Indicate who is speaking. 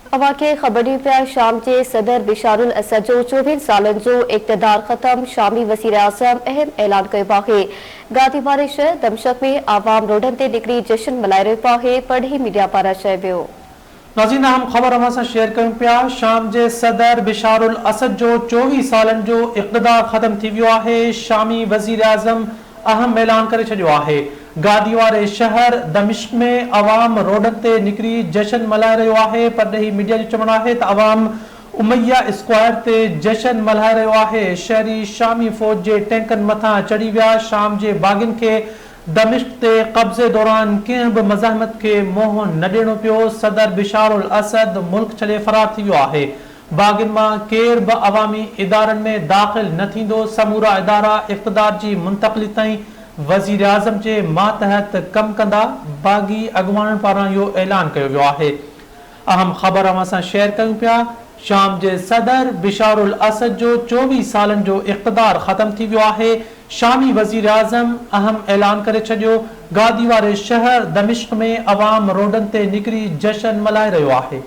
Speaker 1: اوهان کي خبر ڏيون پيا شام جي صدر بشار الاسد جو چوويهن سالن جو اقتدار ختم، شامي وزيراعظم اهم اعلان ڪيو آهي. گادي واري شهر دمشق ۾ عوام روڊن تي نڪري جشن ملهائي رهيو آهي، پرڏيهي ميڊيا پاران چيو ويو.
Speaker 2: ناظرين اهم خبر اوهان سان شيئر ڪيون پيا شام جي صدر بشار الاسد جو 24 سالن جو اقتدار ختم ٿي ويو آهي، شامي وزيراعظم اهم اعلان ڪري ڇڏيو آهي. گادي واري شهر دمشق ۾ عوام روڊن تي نڪري جشن ملهائي رهيو آهي. پرڏيهي ميڊيا جو چوڻ آهي ته عوام اميه اسڪوائر تي جشن ملهائي رهيو آهي. شهري شامي فوج جي ٽينڪن مٿان چڙهي ويا. شام جي باغين کي دمشق تي قبضي دوران ڪنهن به مزاحمت کي منهن نه ڏيڻو پيو. صدر بشار الاسد ملڪ ڇڏي فرار ٿي ويو آهي. باغين مان ڪير به عوامي ادارن ۾ داخل نه ٿيندو، سمورا ادارا اقتدار جي منتقلي تائين وزيراعظم جي ماتحت ڪم ڪندا، باغي اڳواڻن پاران اهو اعلان ڪيو ويو آهي. اهم خبر اوهان سان شيئر ڪيون پيا، شام جي صدر بشار الاسد جو 24 سالن جو اقتدار ختم ٿي ويو آهي، شامي وزيراعظم اهم اعلان ڪري ڇڏيو، گادي واري شهر دمشق ۾ عوام روڊن تي نڪري جشن ملهائي رهيو آهي.